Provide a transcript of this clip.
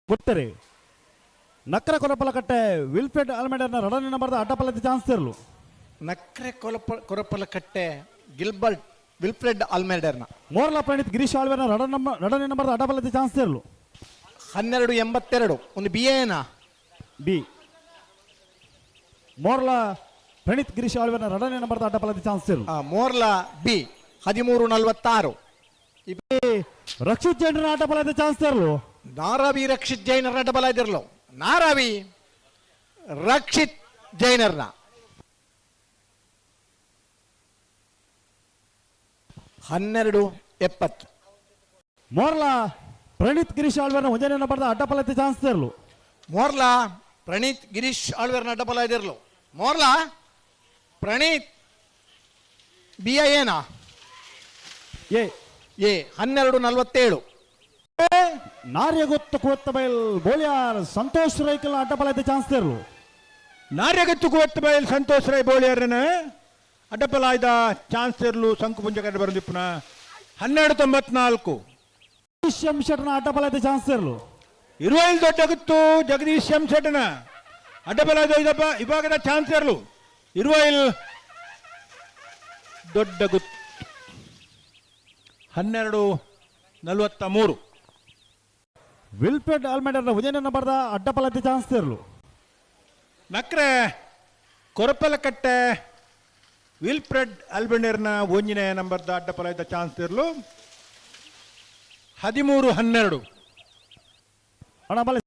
ಗೊತ್ತರೆ ನಕ್ರ ಕೊರಪಲಕಟ್ಟೆ Wilfred ಆಲ್ಮೇಡರ್ನ ರಡನೆ ನಂಬರ್ದ ಅಡ್ಡಪಲದ chance ಇರಲು. ನಕ್ರೆ ಕೊರಪಲಕಟ್ಟೆ ಗಿಲ್ಬರ್ಟ್ ವಿಲ್ಫ್ರೆಡ್ ಆಲ್ಮೇಡರ್ನ. ಮೋರ್ಲಾ ಪ್ರಣೀತ್ ಗಿರೀಶ್ ಆಳ್ವೆರ್ನ ರಡನೆ ನಂಬರ್ದ ಅಡ್ಡಪಲದ ಚಾನ್ಸ್ ಇರಲು. 12.82 ಒಂದು ಬಿ ಎನ ಬಿ. ಮೋರ್ಲಾ ಪ್ರಣೀತ್ ಗಿರೀಶ್ ಆಳ್ವೆರ್ನ ರಡನೆ ನಂಬರ್ದ ಅಡ್ಡಪಲದ ಚಾನ್ಸ್ ಇರಲು. ಮೋರ್ಲಾ ಬಿ 13.46. ರಕ್ಷಿತ್ ಜೈನರ ಅಡ್ಡಪಲದ ಚಾನ್ಸ್ ಇರಲು. ನಾರಾವಿ ರಕ್ಷಿತ್ ಜೈನರ್ನ ಡಬಲ್ ಆಗಿರಲು. ನಾರಾವಿ ರಕ್ಷಿತ್ ಜೈನರ್ನ 12.70. ಮೋರ್ಲಾ ಪ್ರಣೀತ್ ಗಿರೀಶ್ ಆಳ್ವೆರ್ನ ಒಂಜನೇ ನಂಬರ್ದ ಅಡ್ಡಪಲದ ಚಾನ್ಸ್ ಇರಲು. ಮೋರ್ಲಾ ಪ್ರಣೀತ್ ಗಿರೀಶ್ ಆಳ್ವೆರ್ನ ಡಬಲ್ ಆಗಿರಲು. ಮೋರ್ಲಾ ಪ್ರಣೀತ್ ಬಿ I ಏನಾ ಎ. ಎ 12.47. ನಾರ್ಯಗೊತ್ತು ಕೂವತ್ತಬೈಲ್ ಬೋಳಿಯಾರ್ ಸಂತೋಷ್ ರೈಕಲ್ ಅಡ್ಡಪಲದ ಚಾನ್ಸ್ ಇರಲು. ನಾರ್ಯಗತ್ತು ಕೂವತ್ತಬೈಲ್ ಸಂತೋಷ್ ರೈ ಬೋಳಿಯಾರನ ಅಡ್ಡಪಲಾಯ್ದ ಚಾನ್ಸ್ ಇರಲು ಸಂಕುಪುಂಜ ಕಡೆ ಬರಂದಿಪ್ಪುನ 12.94. ಜಗದೀಶ್ ಎಂ ಶೆಟ್ಟರ್ನ ಅಡ್ಡಪಲದ ಚಾನ್ಸ್ ಇರಲು. ಇರುವೈಲ್ ದೊಡ್ಡಗುತ್ತು ಜಗದೀಶ್ ಎಂ ಶೆಟ್ಟನ ಅಡ್ಡಪಲಾಯ್ದ ಇದಪ್ಪ ವಿಭಾಗದ ಚಾನ್ಸ್ ಇರಲು. ಇರುವೈಲ್ ದೊಡ್ಡಗುತ್ತು 12.43. ವಿಲ್ಫ್ರೆಡ್ ಆಲ್ಮೇಡರ್ನ ಒಂಜನೇ ನಂಬರ್ದ ಅಡ್ಡಪಲದ ಚಾನ್ಸ್ ಇರಲು. ನಕ್ರೆ ಕೊರಪಲಕಟ್ಟೆ ವಿಲ್ಫ್ರೆಡ್ ಆಲ್ಬೆಂಡರ್ನ ಒಂಜಿನೇ ನಂಬರ್ದ ಅಡ್ಡಪಲಾಯ್ದ ಚಾನ್ಸ್ ಇರಲು 13.12. ಅಣ್ಣ ಬಲೆ.